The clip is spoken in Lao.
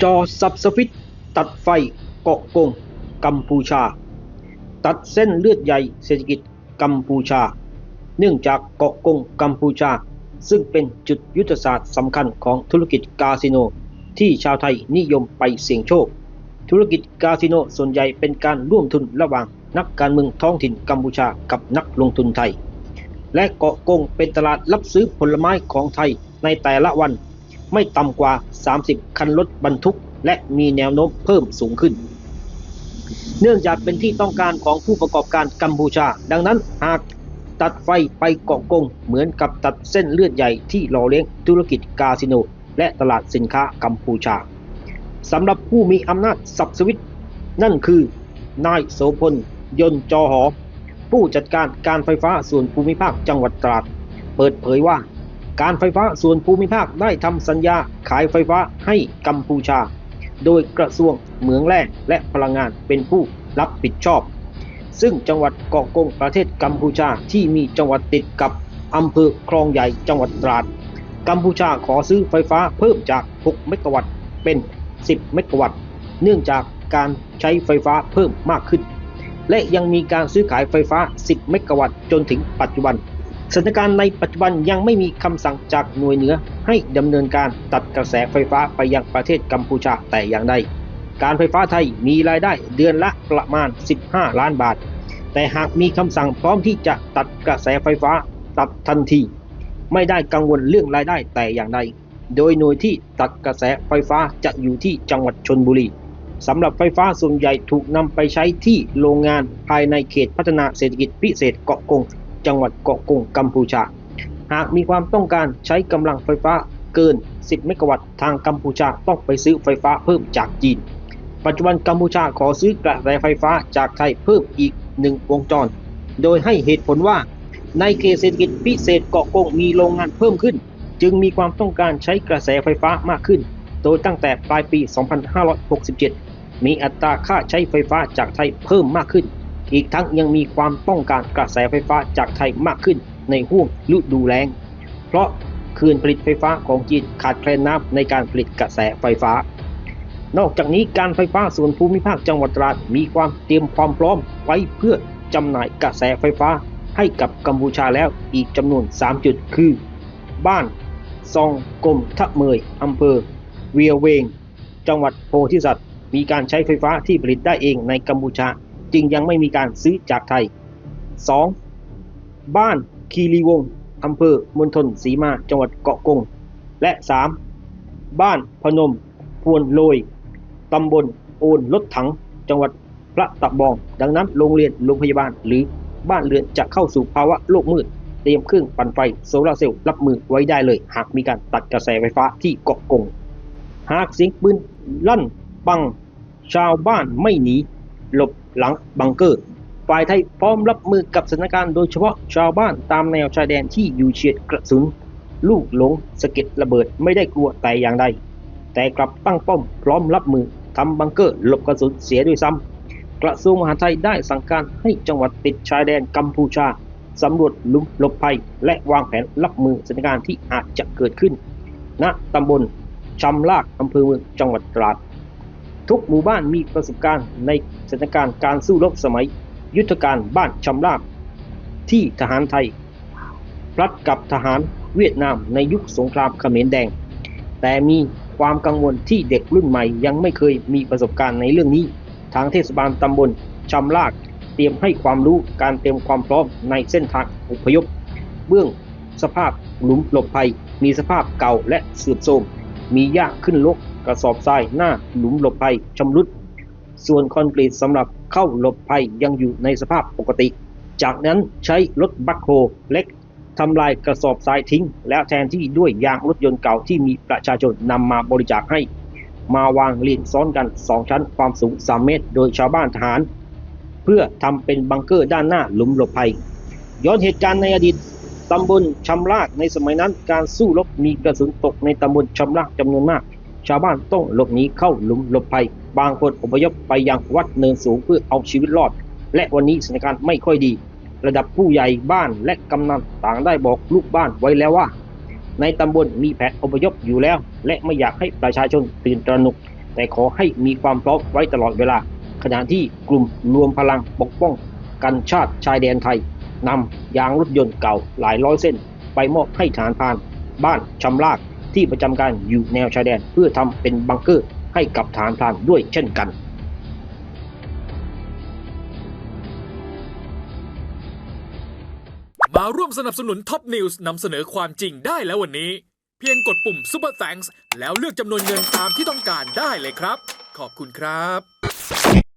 ຈໍສັບສະວິດຕັດໄຟເກາະກົງກຳພູຊາ ຕັດເສັ້ນເລືອດໃຫຍ່ເສດຖະກິດກຳພູຊາ ເນື່ອງຈາກເກາະກົງກຳພູຊາ ຊຶ່ງເປັນຈຸດຍຸດທະສາດສຳຄັນຂອງທຸລະກິດກາສິໂນ ທີ່ຊາວໄທນິຍົມໄປສ່ຽງໂຊກ. ທຸລະກິດກາສິໂນສ່ວນໃຫຍ່ເປັນການຮ່ວມທຶນລະຫວ່າງນັກການເມືອງທ້ອງຖິ່ນກຳພູຊາກັບນັກລົງທຶນໄທ ແລະ ເກາະກົງເປັນຕະຫຼາດຮັບຊື້ຜົນລະໄມ້ຂອງໄທໃນແຕ່ລະວັນ ໄມ່ຕ່ຳກວ່າສາມສິບຄັນລົດບັນທຸກ ແລະ ມີແນວໂນ້ມເພີ່ມສູງຂຶ້ນ ເນື່ອງຈາກເປັນທີ່ຕ້ອງການຂອງຜູ້ປະກອບການກຳພູຊາ. ດັ່ງນັ້ນ, ຫາກຕັດໄຟໄປເກາະກົງ ເໝືອນກັບຕັດເສັ້ນເລືອດໃຫຍ່ທີ່ຫຼໍ່ລ້ຽງທຸລະກິດກາສິໂນ ແລະ ຕະຫຼາດສິນຄ້າກຳພູຊາ. ສຳລັບຜູ້ມີອຳນາດສັບສະວິດ ນັ້ນຄື ນາຍ ໂສພົນ ຍົນ ຈອຫໍ ຜູ້ຈັດການການໄຟຟ້າສ່ວນພູມິພາກຈັງຫວັດຕາດ ເປີດເຜີຍວ່າ ການໄຟຟ້າສ່ວນພູມິພາກໄດ້ທຳສັນຍາຂາຍໄຟຟ້າໃຫ້ກຳພູຊາ ໂດຍກະຊວງເໝືອງແຮ່ ແລະ ພະລັງງານເປັນຜູ້ຮັບຜິດຊອບ, ຊຶ່ງຈັງຫວັດເກາະກົງປະເທດກຳພູຊາ ທີ່ມີຈັງຫວັດຕິດກັບອຳເພີຄລອງໃຫຍ່ ຈັງຫວັດຕາດ, ກຳພູຊາຂໍຊື້ໄຟຟ້າເພີ່ມຈາກຫົກເມກາວັດເປັນສິບເມກາວັດ ເນື່ອງຈາກການ ໃຊ້ໄຟຟ້າເພີ່ມມາກຂຶ້ນ ແລະ ຍັງມີການຊື້ຂາຍໄຟຟ້າສິບເມກາວັດຈົນເຖິງປັດຈຸບັນ. ສະຖານະການໃນປັດຈຸບັນຍັງໄມ່ມີຄຳສັ່ງຈາກໜ່ວຍເໜືອໃຫ້ດຳເນີນການຕັດກະແສໄຟຟ້າໄປຍັງປະເທດກຳພູຊາແຕ່ຢ່າງໃດ. ການໄຟຟ້າໄທມີລາຍໄດ້ເດືອນລະປະມານສິບຫ້າລ້ານບາດ, ແຕ່ຫາກມີຄຳສັ່ງພ້ອມທີ່ຈະຕັດກະແສໄຟຟ້າຕັດທັນທີ, ໄມ່ໄດ້ກັງວົນເລື່ອງລາຍໄດ້ແຕ່ຢ່າງໃດ. ໂດຍໜ່ວຍທີ່ຕັດກະແສໄຟຟ້າຈະຢູ່ທີ່ຈັງຫວັດຊົນບູລີ. ສຳລັບໄຟຟ້າສ່ວນໃຫຍ່ຖືກນຳໄປໃຊ້ທີ່ໂລງງານພາຍໃນເຂດພັດທະນາເສດຖະກິດພິເສດເກາະກົງ, ຈັງຫວັດເກາະກົງ, ກຳພູຊາ. ຫາກມີຄວາມຕ້ອງການໃຊ້ກຳລັງໄຟຟ້າເກີນສິບເມກາວັດ, ທາງກຳພູຊາຕ້ອງໄປຊື້ໄຟຟ້າເພີ່ມຈາກຈີນ. ປັດຈຸບັນກຳພູຊາຂໍຊື້ກະແສໄຟຟ້າຈາກໄທເພີ່ມອີກໜຶ່ງວົງຈອນ, ໂດຍໃຫ້ເຫດຜົນວ່າ ໃນເຂດເສດຖະກິດພິເສດເກາະກົງມີໂລງງານເພີ່ມຂຶ້ນ, ຈຶ່ງມີຄວາມຕ້ອງການໃຊ້ກະແສໄຟຟ້າມາກຂຶ້ນ, ໂດຍຕັ້ງແຕ່ປາຍປີສອງພັນຫ້າຮ້ອຍຫົກສິບເຈັດ ມີອັດຕາຄ່າໃຊ້ໄຟຟ້າຈາກໄທເພີ່ມມາກຂຶ້ນ, ອີກທັງຍັງມີຄວາມຕ້ອງການກະແສໄຟຟ້າຈາກໄທມາກຂຶ້ນໃນຫ້ວງລະດູແລ້ງ, ເພາະເຂື່ອນຜະລິດໄຟຟ້າຂອງຈີນຂາດແຄລນນ້ຳໃນການຜະລິດກະແສໄຟຟ້າ. ນອກຈາກນີ້, ການໄຟຟ້າສ່ວນພູມິພາກຈັງຫວັດຕະຫຼາດມີຄວາມຕຽມຄວາມພ້ອມໄວ້ເພື່ອຈຳໜ່າຍກະແສໄຟຟ້າໃຫ້ກັບກຳພູຊາແລ້ວອີກຈຳນວນສາມຈຸດ ຄື ບ້ານຊອງກົມທະເມີຍ ອຳເພີວຽວເວງ ຈັງຫວັດໂພທິສັດ ມີການໃຊ້ໄຟຟ້າທີ່ຜະລິດໄດ້ເອງໃນກຳພູຊາ ຈຶ່ງຍັງໄມ່ມີການຊື້ຈາກໄທ. ສອງ ບ້ານຄີລີວົງ ອຳເພີມົນທົນສີມາ ຈັງຫວັດເກາະກົງ ແລະ ສາມ ບ້ານພະນົມພວນໂລຍ ຕຳບົນໂອນລົດຖັງ ຈັງຫວັດ ພະຕະບອງ. ດັ່ງນັ້ນ, ໂຮງຮຽນ, ໂຮງພະຍາບານ ຫຼື ບ້ານເຮືອນຈະເຂົ້າສູ່ພາວະໂລກມືດ, ຕຽມເຄື່ອງປັ່ນໄຟໂຊລາເຊວ ຮັບມືໄວ້ໄດ້ເລີຍ ຫາກມີການຕັດກະແສໄຟຟ້າທີ່ເກາະກົງ. ຫາກສຽງປືນລັ່ນປັງ, ຊາວບ້ານໄມ່ໜີ, ຫຼົບຫຼັງບັງເກີ. ຝ່າຍໄທພ້ອມຮັບມືກັບສະຖານະການ, ໂດຍສະເພາະຊາວບ້ານຕາມແນວຊາຍແດນທີ່ຢູ່ເຂດກະສຸນ ລູກຫຼົງສະເກັດລະເບີດ ໄມ່ໄດ້ກົວແຕ່ຢ່າງໃດ, ແຕ່ກັບຕັ້ງປ້ອມພ້ອມຮັບມື, ທຳບັງເກີຫຼົບກະສຸນເສຍດ້ວຍຊ້ຳ. ກະຊວງມະຫາດໄທໄດ້ສັ່ງການໃຫ້ຈັງຫວັດຕິດຊາຍແດນກຳພູຊາ ສຳຫຼວດຫຼຸມຫຼົບໄພ ແລະ ວາງແຜນຮັບມືສະຖານະການທີ່ອາດຈະເກີດຂຶ້ນ ນະ ຕຳບົນຊຳລາກ ອຳເພີເມືອງ ຈັງຫວັດຕະຫຼາດ. ທຸກໝູ່ບ້ານມີປະສົບການໃນສະຖານະການການສູ້ລົບສະໄໝຍຸດທະການບ້ານຊຳລາກ ທີ່ທະຫານໄທ ພລັດກັບທະຫານຫວຽດນາມໃນຍຸກສົງຄາມຂະເໝນແດງ, ແຕ່ມີຄວາມກັງວົນທີ່ເດັກລຸ້ນໃໝ່ຍັງໄມ່ເຄີຍມີປະສົບການໃນເລື່ອງນີ້. ທາງເທດສະບານຕຳບົນຊຳລາກຕຽມໃຫ້ຄວາມຮູ້ການຕຽມຄວາມພ້ອມໃນເສັ້ນທາງອົບພະຍົບ, ເບື້ອງສະພາບຫຼຸມຫຼົບໄພມີສະພາບເກົ່າ ແລະ ເສື່ອມໂຊມ, ມີຫຍ້າຂຶ້ນລົງ, ກະສອບຊາຍໜ້າຫຼຸມຫຼົບໄພຊຳລຸດ, ສ່ວນຄອນກຣີດສຳລັບເຂົ້າຫຼົບໄພຍັງຢູ່ໃນສະພາບປົກກະຕິ. ຈາກນັ້ນໃຊ້ລົດແບັກໂຮ ເຫຼັກ ທຳລາຍກະສອບຊາຍຖິ້ມ ແລ້ວແທນທີ່ດ້ວຍຢາງລົດຍົນເກົ່າທີ່ມີປະຊາຊົນນຳມາບໍລິຈາກໃຫ້, ມາວາງລຽງຊ້ອນກັນສອງຊັ້ນ ຄວາມສູງສາມເມດ ໂດຍຊາວບ້ານທະຫານ ເພື່ອທຳເປັນບັງເກີດ້ານໜ້າຫຼຸມຫຼົບໄພ. ຍ້ອນເຫດການໃນອະດີດ, ຕຳບົນຊຳລາກໃນສະໄໝນັ້ນ ການສູ້ລົບມີກະສຸນຕົກໃນຕຳບົນຊຳລາກຈຳນວນມາກ, ຊາວບ້ານຕ້ອງຫຼົບໜີເຂົ້າຫຼຸມຫຼົບໄພ, ບາງຄົນອົບພະຍົບໄປຍັງວັດເນີນສູງເພື່ອເອົາຊີວິດລອດ ແລະ ວັນນີ້ສະຖານະການໄມ່ຄ່ອຍດີ. ລະດັບຜູ້ໃຫຍ່ບ້ານ ແລະ ກຳນັນຕ່າງໄດ້ບອກລູກບ້ານໄວ້ແລ້ວວ່າ ໃນຕຳບົນມີແຜນອົບພະຍົບຢູ່ແລ້ວ ແລະ ໄມ່ຢາກໃຫ້ປະຊາຊົນຕື່ນຕະໜົກ ແຕ່ຂໍໃຫ້ມີຄວາມພ້ອມໄວ້ຕະຫຼອດເວລາ ຂະນະທີ່ກຸ່ມລວມພະລັງປົກປ້ອງກັນຊາດຊາຍແດນໄທ ນຳຢາງລົດຍົນເກົ່າຫຼາຍຮ້ອຍເສັ້ນ ໄປມອບໃຫ້ທະຫານພຣານບ້ານຊຳລາກ ທີ່ປະຈຳການຢູ່ແນວຊາຍແດນ ເພື່ອທຳເປັນບັງເກີໃຫ້ກັບທະຫານພຣານດ້ວຍເຊັ່ນກັນ. ມາຮ່ວມສະໜັບສະໜູນ Top News ນຳສະເໜີຄວາມຈິງໄດ້ແລ້ວວັນນີ້. ພຽງກົດປຸ່ມ Super Thanks ແລ້ວເລືອກຈຳນວນເງິນຕາມທີ່ຕ້ອງການໄດ້ເລີຍครับ. ຂອບຄຸນครับ.